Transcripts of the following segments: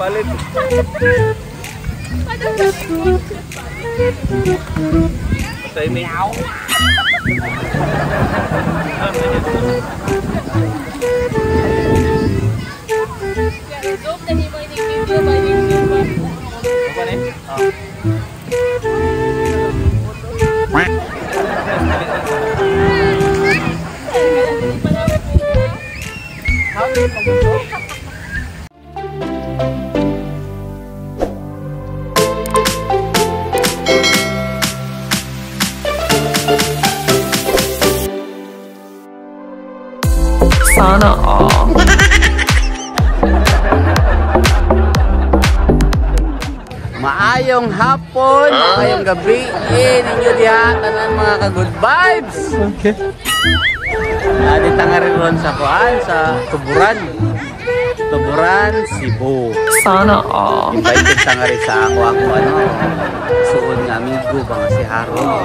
Palit. Timing. Sana all. Maayong hapon, maayong gabi, ninyo diha tanan mga ka-good vibes. Okay. Dito nga rin ron sa kuan sa Tuburan. Tuburan, Cebu. Sana all. Invited ta nga rin sa ako ano. Suod nga amigo ba nga si Harold.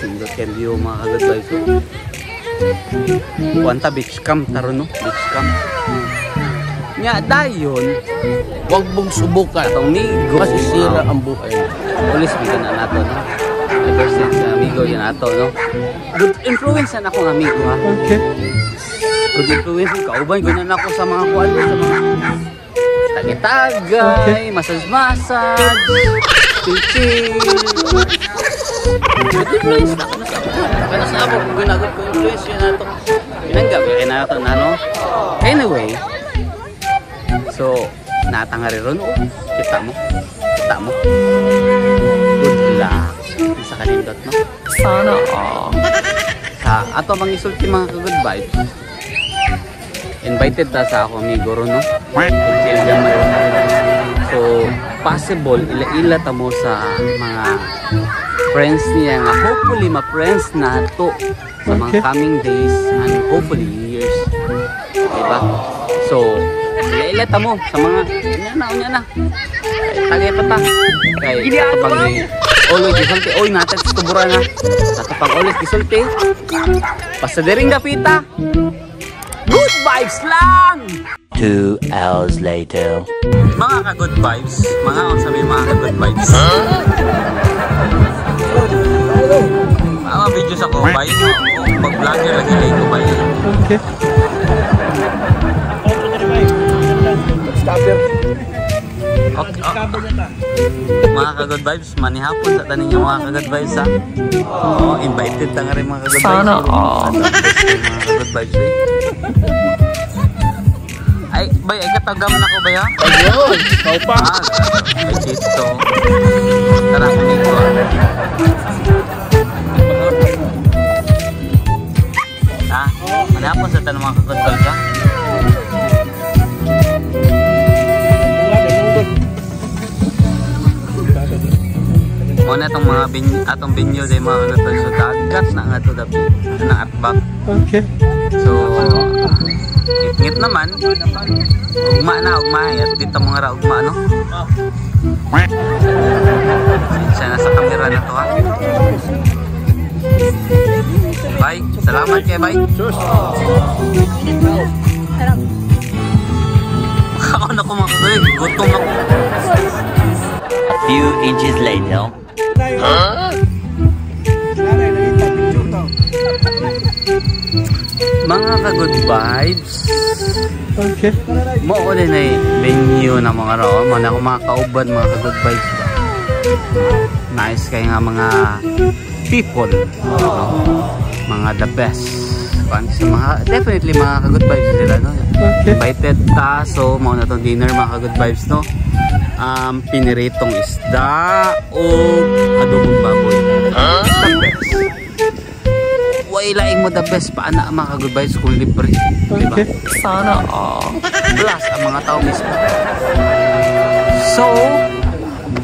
Sindot kay view mga ka-good vibes. Kuan ta beach camp taron no, beach camp. Nya dayon, wag mong subukan. Atong migo masisira ang buhay. Ulis bigan na nato no. Ever since na amigo yan ato no. Good influence na akong amigo ha. Okay. Good influence kauban gud na ako sa mga kuan sa mga tagitagay, massage-massage, chill. Good influence na ako na sa ako. Kana sa ako kung ginagod ko influence yun ato. Pinanggap kay na ato na no. Anyway, so natanga rin ron, oh. Kita mo. Kita mo. Good luck. Sa kanindot, no? Sana all. Sa ato bang isulti mga ka-good vibes. Invited ta sa ako amigo ron, no? Chill gamay. So, possible, ila-ila ta mo sa mga friends niya nga hopefully ma-friends na to sa mga coming days and hopefully years. Diba? So, ila-ila ta mo sa mga unya na. Tagay pa ta. Kay ato bang always gisulti, oy natin sa Tuburan ha. Ato pang always gisulti. Basta diring dapita. Good vibes lang. 2 hours later. Mga ka-good vibes, mga unsa may mga ka-good vibes. Mga videos ako bay, pag vlogger lagi kay ko bay. Okay. Okay. Mga ka-good vibes, manihapon sa tanin niyo mga ka-good vibes ha. Oo, invited ta nga rin mga ka-good vibes. Sana all. Mga ka-good vibes eh. Ay, bay, ay katagam na ko ba ya? Ayun, ikaw pa. Ay, dito. Tara, dito. Ah, manihapon sa tanin mga ka-good vibes ha. Muna itong mga atong binyo day mga ka-good vibes. So, dagat na nga ito dapat. Ano ang atbak. Okay. So, ngit naman. Ugma na, ugma. At dito mga ra ugma, no? Siya na sa camera na to, ha? Bye. Salamat kay bye. Makaon ako mga ka-good. Gutom ako. A few inches later. Huh? Mga ka-good vibes. Okay. Mo ko din ay venue na mga ro. Mo na ako mga kauban mga ka-good vibes ba. Nice kay nga mga people. No? Mga the best. Kuan sa mga definitely mga ka-good vibes sila no. Okay. Invited ta, so mao na tong dinner mga ka-good vibes no. Piniritong isda o adobong baboy. The best. Way laing mo the best pa ana mga ka-good vibes kung libre, diba? Okay. Sana all. Plus ang mga tao mismo. So,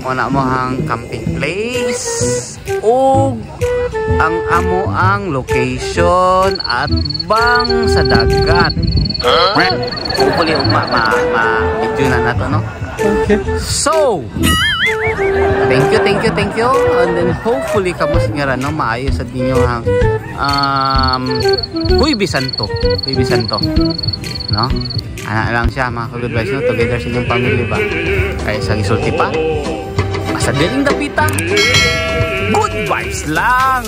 muna mo ang camping place ug ang amo ang location at bang sa dagat. Hopefully ma video na nato no. Okay. So, Thank you, thank you, thank you. And then hopefully kamo nga, no, maayo sa ninyo ang Huwebes Santo. Huwebes Santo. No? Ana lang siya, mga ka-good vibes, no? Together sa inyong family ba? Kaya sa gisulti pa, basta diring dapita, good vibes lang!